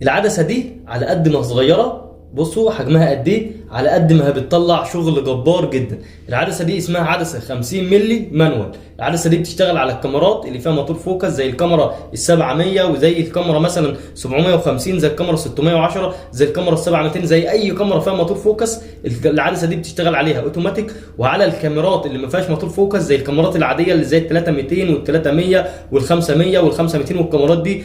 العدسة دي على قد ما صغيره، بصوا حجمها قد ايه، على قد ما بتطلع شغل جبار جدا. العدسة دي اسمها عدسة 50 مللي manual. العدسة دي بتشتغل على الكاميرات اللي فيها موتور focus زي الكاميرا ال 700، وزي الكاميرا مثلا 750، زي الكاميرا 610، زي الكاميرا ال 7200، زي اي كاميرا فيها موتور focus. العدسة دي بتشتغل عليها اوتوماتيك. وعلى الكاميرات اللي ما فيهاش موتور focus زي الكاميرات العادية اللي زي ال 3200 وال 300 وال 500 وال 5200 والكاميرات دي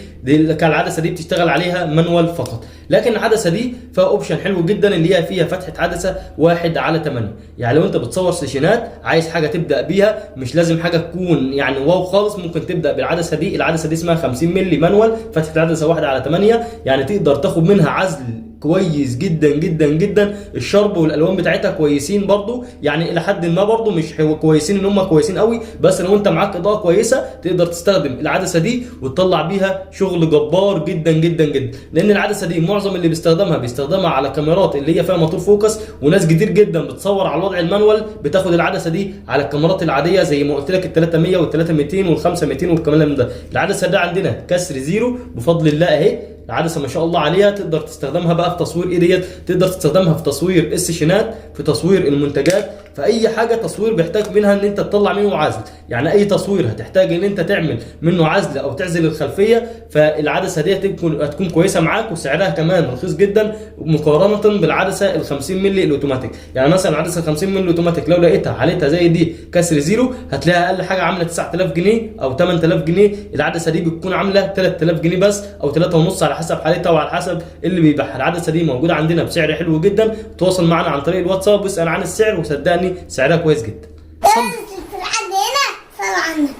العدسة دي بتشتغل عليها manual فقط. لكن العدسة دي فيها option حلو جدا اللي هي فيها فتحه عدسة 1/8. يعني لو انت بتصور سيشنات عايز حاجة تبدا بيها، مش لازم حاجة تكون يعني wow خالص، ممكن تبدا بالعدسه دي. العدسة دي اسمها 50 مللي manual، فتحه العدسة 1/8، يعني تقدر تاخد منها عزل كويس جدا جدا جدا. ال sharp والالوان بتاعتها كويسين برضو، يعني الى حد ما برضو مش كويسين ان هم كويسين قوي، بس لو انت معاك اضاءه كويسة تقدر تستخدم العدسة دي وتطلع بيها شغل جبار جدا جدا جدا. لان العدسة دي معظم اللي بيستخدمها على كاميرات اللي هي فيها موتور focus، وناس كتير جدا بتصور على الوضع ال manual بتاخد العدسة دي على الكاميرات العادية زي ما قلت لك ال 300 وال 3200 وال 5200 والكلام ده. العدسة ده عندنا كسر zero بفضل الله اهي. العدسة ما شاء الله عليها، تقدر تستخدمها بقى في تصوير ايه ديت، تقدر تستخدمها في تصوير السيشنات، في تصوير المنتجات، في اي حاجة تصوير بيحتاج منها ان انت تطلع منه عزل. يعني اي تصوير هتحتاج ان انت تعمل منه عزل او تعزل الخلفيه، فالعدسه دي هتكون كويسة معاك، وسعرها كمان رخيص جدا مقارنة بالعدسه ال 50 مللي الاوتوماتيك. يعني مثلا العدسة ال 50 مللي الاوتوماتيك لو لقيتها حالتها زي دي كسر zero هتلاقيها اقل حاجة عامله 9000 جنيه او 8000 جنيه. العدسة دي بتكون عامله 3000 جنيه بس او 3.5 على حسب حالتها وعلى حسب اللي بيبيعها. العدسة دي موجودة عندنا بسعر حلو جدا. تواصل معنا عن طريق الواتساب واسال عن السعر، وصدقني سعرها كويس جدا. لحد هنا، صلوا على النبي.